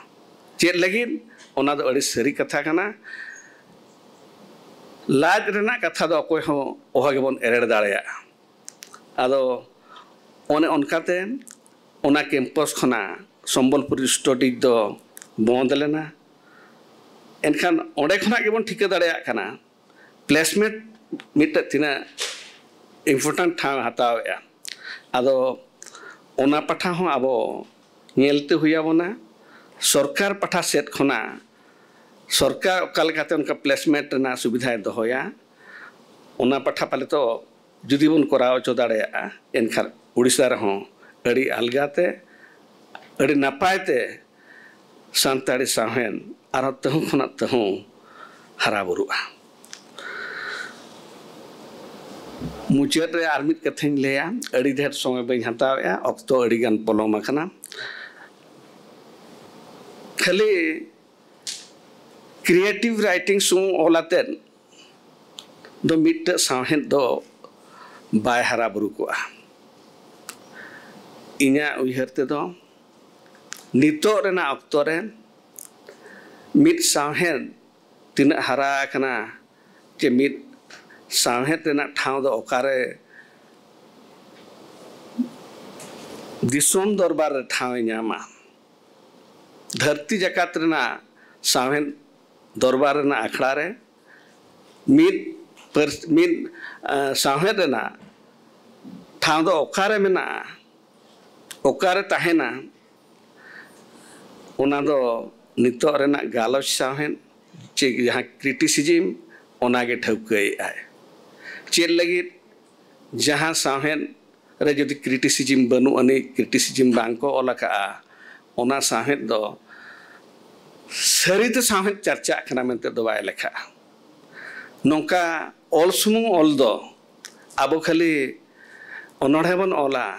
ᱪᱮᱫ ᱞᱟᱹᱜᱤᱫ? ᱚᱱᱟ ᱫᱚ ᱟᱹᱰᱤ ᱥᱟᱹᱨᱤ ᱠᱟᱛᱷᱟ ᱠᱟᱱᱟ᱾ ᱞᱟᱡ ᱨᱮᱱᱟᱜ ᱠᱟᱛᱷᱟ ᱫᱚ ᱚᱠᱚᱭ ᱦᱚᱸ ᱚᱦᱚ ᱜᱮᱵᱚᱱ ᱮᱨᱮᱲ ᱫᱟᱲᱮᱭᱟᱜᱼᱟ᱾ ᱟᱫᱚ ᱚᱱᱮ ᱚᱱᱠᱟᱛᱮ ᱚᱱᱟ ᱠᱮᱢᱯᱟᱥ ᱠᱷᱚᱱᱟᱜ ᱥᱚᱢᱵᱚᱞᱯᱩᱨᱤ ᱥᱴᱳᱨᱤᱡᱽ ᱫᱚ ᱵᱚᱸᱫᱽ ᱞᱮᱱᱟ᱾ ᱮᱱᱠᱷᱟᱱ ᱚᱸᱰᱮ ᱠᱷᱚᱱᱟᱜ ᱜᱮᱵᱚᱱ ᱴᱷᱤᱠᱟᱹ ᱫᱟᱲᱮᱭᱟᱜ ᱠᱟᱱᱟ ᱯᱞᱮᱥᱢᱮᱱᱴ ᱢᱤᱫᱴᱮᱱ ᱛᱤᱱᱟᱹᱜ ᱤᱢᱯᱚᱨᱴᱮᱱᱴ ᱴᱷᱟᱶ ᱮ ᱦᱟᱛᱟᱣᱮᱫᱼᱟ᱾ ᱟᱫᱚ ᱚᱱᱟ ᱯᱟᱦᱴᱟ ᱦᱚᱸ ᱟᱵᱚ ᱧᱮᱞᱛᱮ ᱦᱩᱭ ᱟᱵᱚᱱᱟ᱾ ᱥᱚᱨᱠᱟᱨ ᱯᱟᱦᱴᱟ ᱥᱮᱫ ᱠᱷᱚᱱᱟᱜ ᱥᱚᱨᱠᱟᱨ ᱚᱠᱟ ᱞᱮᱠᱟᱛᱮ ᱚᱱᱠᱟ ᱯᱞᱮᱥᱢᱮᱱᱴ ᱨᱮᱱᱟᱜ ᱥᱩᱵᱤᱫᱷᱟᱭ ᱫᱚᱦᱚᱭᱟ, ᱚᱱᱟ ᱯᱟᱦᱴᱟ ᱯᱟᱞᱮ ᱛᱚ ᱡᱩᱫᱤ ᱵᱚᱱ ᱠᱚᱨᱟᱣ ᱦᱚᱪᱚ ᱫᱟᱲᱮᱭᱟᱜᱼᱟ, ᱮᱱᱠᱷᱟᱱ ᱩᱲᱤᱥᱥᱟ ᱨᱮᱦᱚᱸ ᱟᱹᱰᱤ ᱟᱞᱜᱟᱛᱮ, ᱟᱹᱰᱤ ᱱᱟᱯᱟᱭ ᱛᱮ ᱥᱟᱱᱛᱟᱲᱤ ᱥᱟᱶᱦᱮᱫ ᱟᱨᱦᱚᱸ ᱛᱟᱹᱦᱩ ᱠᱷᱚᱱᱟᱜ ᱛᱟᱹᱦᱩ ᱦᱟᱨᱟ ᱵᱩᱨᱩᱜᱼᱟ᱾ ᱢᱩᱪᱟᱹᱫ ᱨᱮ ᱟᱨ ᱢᱤᱫ ᱠᱟᱛᱷᱟᱧ ᱞᱟᱹᱭᱟ, ᱟᱹᱰᱤ ᱰᱷᱮᱨ ᱥᱚᱢᱚᱭ ᱵᱟᱹᱧ ᱦᱟᱛᱟᱣᱮᱫᱼᱟ, ᱚᱠᱛᱚ ᱟᱹᱰᱤ ᱜᱟᱱ ᱯᱚᱞᱚᱢ ᱟᱠᱟᱱᱟ᱾ ᱠᱷᱟᱹᱞᱤ ᱠᱨᱤᱭᱮᱴᱤᱵᱷ ᱨᱟᱭᱴᱤᱝ ᱥᱩᱢᱩᱝ ᱚᱞ ᱟᱛᱮᱫ ᱫᱚ ᱢᱤᱫᱴᱟᱹᱜ ᱥᱟᱶᱦᱮᱫ ᱫᱚ ᱵᱟᱭ ᱦᱟᱨᱟ ᱵᱩᱨᱩ ᱠᱚᱜᱼᱟ᱾ ᱤᱧᱟᱹᱜ ᱩᱭᱦᱟᱹᱨ ᱛᱮᱫᱚ ᱱᱤᱛᱚᱜ ᱨᱮᱱᱟᱜ ᱚᱠᱛᱚ ᱨᱮ ᱢᱤᱫ ᱥᱟᱶᱦᱮᱫ ᱛᱤᱱᱟᱹᱜ ᱦᱟᱨᱟ ᱟᱠᱟᱱᱟ, ᱪᱮ ᱢᱤᱫ ᱥᱟᱶᱦᱮᱫ ᱨᱮᱱᱟᱜ ᱴᱷᱟᱶ ᱫᱚ ᱚᱠᱟᱨᱮ ᱫᱤᱥᱚᱢ ᱫᱚᱨᱵᱟᱨ ᱨᱮ ᱴᱷᱟᱶ ᱮ ᱧᱟᱢᱟ? ᱫᱷᱟᱹᱨᱛᱤ ᱡᱟᱠᱟᱛ ᱨᱮᱱᱟᱜ ᱥᱟᱶᱦᱮᱫ ᱫᱚᱨᱵᱟᱨ ᱨᱮᱱᱟᱜ ᱟᱠᱷᱲᱟ ᱨᱮ ᱢᱤᱫ ᱯᱟᱹᱨᱥ-, ᱢᱤᱫ, ᱮ, ᱥᱟᱶᱦᱮᱫ ᱨᱮᱱᱟᱜ ᱴᱷᱟᱶ ᱫᱚ ᱚᱠᱟᱨᱮ ᱢᱮᱱᱟᱜᱼᱟ, ᱚᱠᱟᱨᱮ ᱛᱟᱦᱮᱱᱟ, ᱚᱱᱟ ᱫᱚ ᱱᱤᱛᱚᱜ ᱨᱮᱱᱟᱜ ᱜᱟᱞᱚᱪ ᱥᱟᱶᱦᱮᱫ ᱪᱮ ᱡᱟᱦᱟᱸ criticism, ᱚᱱᱟᱜᱮ ᱴᱷᱟᱹᱣᱠᱟᱹᱭᱮᱫᱼᱟᱭ᱾ ᱪᱮᱫ ᱞᱟᱹᱜᱤᱫ? ᱡᱟᱦᱟᱸ ᱥᱟᱶᱦᱮᱫ ᱨᱮ ᱡᱩᱫᱤ criticism ᱵᱟᱹᱱᱩᱜ ᱟᱹᱱᱤᱡ, criticism ᱵᱟᱝ ᱠᱚ ᱚᱞ ᱟᱠᱟᱫᱼᱟ, ᱚᱱᱟ ᱥᱟᱶᱦᱮᱫ ᱫᱚ ᱥᱟᱹᱨᱤᱛᱮ ᱥᱟᱶᱦᱮᱫ ᱪᱟᱨᱪᱟᱜ ᱠᱟᱱᱟ ᱢᱮᱱᱛᱮ ᱫᱚ ᱵᱟᱭ ᱞᱮᱠᱷᱟᱜᱼᱟ᱾ ᱱᱚᱝᱠᱟ ᱚᱞ ᱥᱩᱢᱩᱝ ᱚᱞ ᱫᱚ ᱟᱵᱚ ᱠᱷᱟᱹᱞᱤ ᱚᱱᱚᱬᱦᱮ ᱵᱚᱱ ᱚᱞᱟ,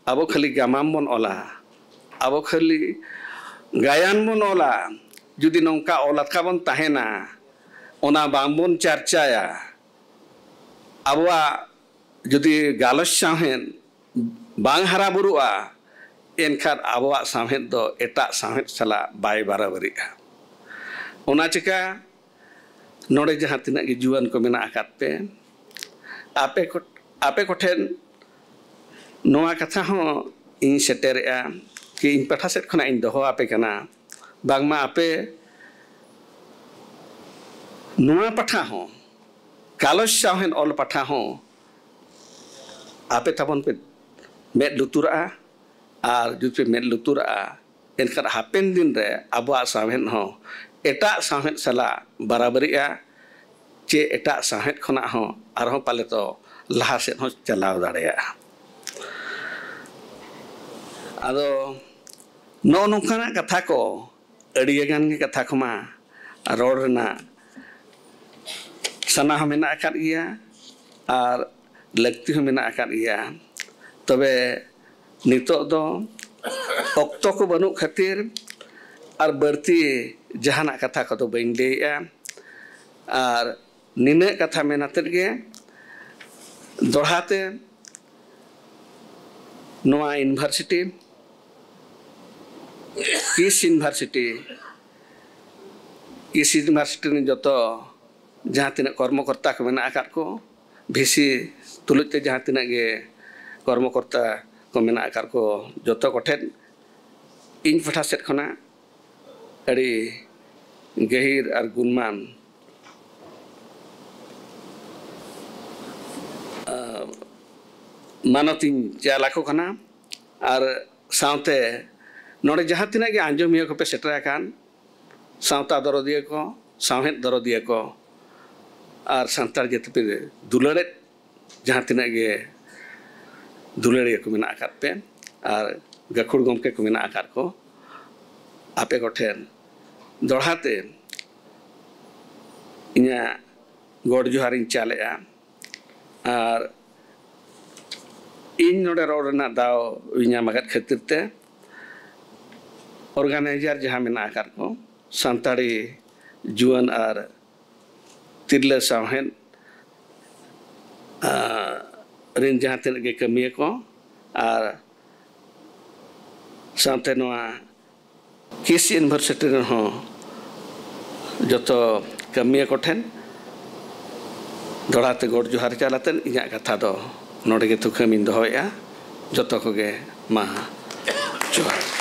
ᱟᱵᱚ ᱠᱷᱟᱹᱞᱤ ᱜᱟᱢᱟᱢ ᱵᱚᱱ ᱚᱞᱟ, ᱟᱵᱚ ᱠᱷᱟᱹᱞᱤ ᱜᱟᱭᱟᱱ ᱵᱚᱱ ᱚᱞᱟ, ᱡᱩᱫᱤ ᱱᱚᱝᱠᱟ ᱚᱞ ᱟᱠᱟ ᱵᱚᱱ ᱛᱟᱦᱮᱱᱟ, ᱚᱱᱟ ᱵᱟᱝᱵᱚᱱ ᱪᱟᱨᱪᱟᱭᱟ, ᱟᱵᱚᱣᱟᱜ ᱡᱩᱫᱤ ᱜᱟᱞᱚᱪ ᱥᱟᱶᱦᱮᱫ ᱵᱟᱝ ᱦᱟᱨᱟ ᱵᱩᱨᱩᱜᱼᱟ, ᱮᱱᱠᱷᱟᱱ ᱟᱵᱚᱣᱟᱜ ᱥᱟᱶᱦᱮᱫ ᱫᱚ ᱮᱴᱟᱜ ᱥᱟᱶᱦᱮᱫ ᱥᱟᱞᱟᱜ ᱵᱟᱭ ᱵᱟᱨᱟᱵᱟᱹᱨᱤᱜᱼᱟ᱾ ᱚᱱᱟ ᱪᱤᱠᱟ ᱱᱚᱰᱮ ᱡᱟᱦᱟᱸ ᱛᱤᱱᱟᱹᱜ ᱜᱮ ᱡᱩᱣᱟᱹᱱ ᱠᱚ ᱢᱮᱱᱟᱜ ᱟᱠᱟᱫ ᱯᱮ, ᱟᱯᱮ ᱠᱚ, ᱟᱯᱮ ᱠᱚᱴᱷᱮᱱ ᱱᱚᱣᱟ ᱠᱟᱛᱷᱟ ᱦᱚᱸ ᱤᱧ ᱥᱮᱴᱮᱨᱮᱜᱼᱟ, ᱠᱤ ᱤᱧ ᱯᱟᱦᱴᱟ ᱥᱮᱫ ᱠᱷᱚᱱᱟᱜ ᱤᱧ ᱫᱚᱦᱚ ᱟᱯᱮ ᱠᱟᱱᱟ, ᱵᱟᱝᱢᱟ ᱟᱯᱮ ᱱᱚᱣᱟ ᱯᱟᱦᱴᱟ ᱦᱚᱸ ᱜᱟᱞᱚᱪ ᱥᱟᱶᱦᱮᱫ ᱚᱞ ᱯᱟᱦᱴᱟ ᱦᱚᱸ ᱟᱯᱮ ᱛᱟᱵᱚᱱ ᱯᱮ ᱢᱮᱫ ᱞᱩᱛᱩᱨᱟᱜᱼᱟ᱾ ᱟᱨ ᱡᱩᱫᱤ ᱯᱮ ᱢᱮᱫ ᱞᱩᱛᱩᱨᱟᱜᱼᱟ, ᱮᱱᱠᱷᱟᱱ ᱦᱟᱯᱮᱱ ᱫᱤᱱ ᱨᱮ ᱟᱵᱚᱣᱟᱜ ᱥᱟᱶᱦᱮᱫ ᱦᱚᱸ ᱮᱴᱟᱜ ᱥᱟᱶᱦᱮᱫ ᱥᱟᱞᱟᱜ ᱵᱟᱨᱟᱵᱟᱹᱨᱤᱜᱼᱟ, ᱪᱮ ᱮᱴᱟᱜ ᱥᱟᱶᱦᱮᱫ ᱠᱷᱚᱱᱟᱜ ᱦᱚᱸ ᱟᱨᱦᱚᱸ ᱯᱟᱞᱮ ᱛᱚ ᱞᱟᱦᱟ ᱥᱮᱫ ᱦᱚᱸ ᱪᱟᱞᱟᱣ ᱫᱟᱲᱮᱭᱟᱜᱼᱟ᱾ ᱟᱫᱚ ᱱᱚᱜᱼᱚ ᱱᱚᱝᱠᱟᱱᱟᱜ ᱠᱟᱛᱷᱟ ᱠᱚ, ᱟᱹᱰᱤ ᱜᱟᱱ ᱜᱮ ᱠᱟᱛᱷᱟ ᱠᱚᱢᱟ ᱨᱚᱲ ᱨᱮᱱᱟᱜ ᱥᱟᱱᱟ ᱦᱚᱸ ᱢᱮᱱᱟᱜ ᱟᱠᱟᱫ ᱜᱮᱭᱟ ᱟᱨ ᱞᱟᱹᱠᱛᱤ ᱦᱚᱸ ᱢᱮᱱᱟᱜ ᱟᱠᱟᱫ ᱜᱮᱭᱟ᱾ ᱛᱚᱵᱮ ᱱᱤᱛᱚᱜ ᱫᱚ ᱚᱠᱛᱚ ᱠᱚ ᱵᱟᱹᱱᱩᱜ ᱠᱷᱟᱹᱛᱤᱨ ᱟᱨ ᱵᱟᱹᱲᱛᱤ ᱡᱟᱦᱟᱱᱟᱜ ᱠᱟᱛᱷᱟ ᱠᱚᱫᱚ ᱵᱟᱹᱧ ᱞᱟᱹᱭᱮᱜᱼᱟ᱾ ᱟᱨ ᱱᱤᱱᱟᱹᱜ ᱠᱟᱛᱷᱟ ᱢᱮᱱ ᱟᱛᱮᱫ ᱜᱮ ᱫᱚᱦᱲᱟ ᱛᱮ ᱱᱚᱣᱟ university, KISS university, KISS university ᱨᱮᱱ ᱡᱚᱛᱚ ᱡᱟᱦᱟᱸ ᱛᱤᱱᱟᱹᱜ ᱠᱚᱨᱢᱚᱠᱚᱨᱛᱟ ᱠᱚ ᱢᱮᱱᱟᱜ ᱟᱠᱟᱫ ᱠᱚ, ᱵᱷᱤᱥᱤ ᱛᱩᱞᱩᱡ ᱛᱮ ᱡᱟᱦᱟᱸ ᱛᱤᱱᱟᱹᱜ ᱜᱮ ᱠᱚᱨᱢᱚᱠᱚᱨᱛᱟ ᱠᱚ ᱢᱮᱱᱟᱜ ᱟᱠᱟᱫ ᱠᱚ, ᱡᱚᱛᱚ ᱠᱚᱴᱷᱮᱱ ᱤᱧ ᱯᱟᱦᱴᱟ ᱥᱮᱫ ᱠᱷᱚᱱᱟᱜ ᱟᱹᱰᱤ ᱜᱟᱹᱦᱤᱨ ᱟᱨ ᱜᱩᱱᱢᱟᱱ, ᱟᱸ, ᱢᱟᱱᱚᱛᱤᱧ ᱪᱟᱞ ᱟᱠᱚ ᱠᱟᱱᱟ᱾ ᱟᱨ ᱥᱟᱶᱛᱮ ᱱᱚᱰᱮ ᱡᱟᱦᱟᱸ ᱛᱤᱱᱟᱹᱜ ᱜᱮ ᱟᱸᱡᱚᱢᱤᱭᱟᱹ ᱠᱚᱯᱮ ᱥᱮᱴᱮᱨ ᱟᱠᱟᱱ, ᱥᱟᱶᱛᱟ ᱫᱚᱨᱚᱫᱤᱭᱟᱹ ᱠᱚ, ᱥᱟᱶᱦᱮᱫ ᱫᱚᱨᱚᱫᱤᱭᱟᱹ ᱠᱚ, ᱟᱨ ᱥᱟᱱᱛᱟᱲ ᱡᱟᱹᱛᱤ ᱯᱮ ᱫᱩᱞᱟᱹᱲᱮᱫ ᱡᱟᱦᱟᱸ ᱛᱤᱱᱟᱹᱜ ᱜᱮ ᱫᱩᱞᱟᱹᱲᱤᱭᱟᱹ ᱠᱚ ᱢᱮᱱᱟᱜ ᱟᱠᱟᱫ ᱯᱮ ᱟᱨ ᱜᱟᱹᱠᱷᱩᱲ ᱜᱚᱢᱠᱮ ᱠᱚ ᱢᱮᱱᱟᱜ ᱟᱠᱟᱫ ᱠᱚ, ᱟᱯᱮ ᱠᱚᱴᱷᱮᱱ ᱫᱚᱲᱦᱟ ᱛᱮ ᱤᱧᱟᱹᱜ ᱜᱚᱰ ᱡᱚᱦᱟᱨᱤᱧ ᱪᱟᱞᱮᱜᱼᱟ᱾ ᱟᱨ ᱤᱧ ᱱᱚᱰᱮ ᱨᱚᱲ ᱨᱮᱱᱟᱜ ᱫᱟᱣ ᱤᱧ ᱧᱟᱢ ᱟᱠᱟᱫ ᱠᱷᱟᱹᱛᱤᱨ ᱛᱮ ᱚᱨᱜᱟᱱᱟᱭᱡᱟᱨ ᱡᱟᱦᱟᱸ ᱢᱮᱱᱟᱜ ᱟᱠᱟᱫ ᱠᱚ, ᱥᱟᱱᱛᱟᱲᱤ ᱡᱩᱣᱟᱹᱱ ᱟᱨ ᱛᱤᱨᱞᱟᱹ ᱥᱟᱶᱦᱮᱫ, ᱟᱸ, ᱨᱤᱱ ᱡᱟᱦᱟᱸ ᱛᱤᱱᱟᱹᱜ ᱜᱮ ᱠᱟᱹᱢᱤᱭᱟᱹ ᱠᱚ, ᱟᱨ ᱥᱟᱶᱛᱮ ᱱᱚᱣᱟ ᱠᱤᱥ ᱤᱭᱩᱱᱤᱵᱷᱟᱨᱥᱤᱴᱤ ᱨᱮᱱ ᱦᱚᱸ ᱡᱚᱛᱚ ᱠᱟᱹᱢᱤᱭᱟᱹ ᱠᱚᱴᱷᱮᱱ ᱫᱚᱦᱲᱟ ᱛᱮ ᱜᱚᱰ ᱡᱚᱦᱟᱨ ᱪᱟᱞ ᱟᱛᱮᱫ ᱤᱧᱟᱹᱜ ᱠᱟᱛᱷᱟ ᱫᱚ ᱱᱚᱰᱮ ᱜᱮ ᱛᱷᱩᱠᱟᱹᱢᱤᱧ ᱫᱚᱦᱚᱭᱮᱫᱼᱟ᱾ ᱡᱚᱛᱚ ᱠᱚᱜᱮ ᱢᱟ ᱡᱚᱦᱟᱨ᱾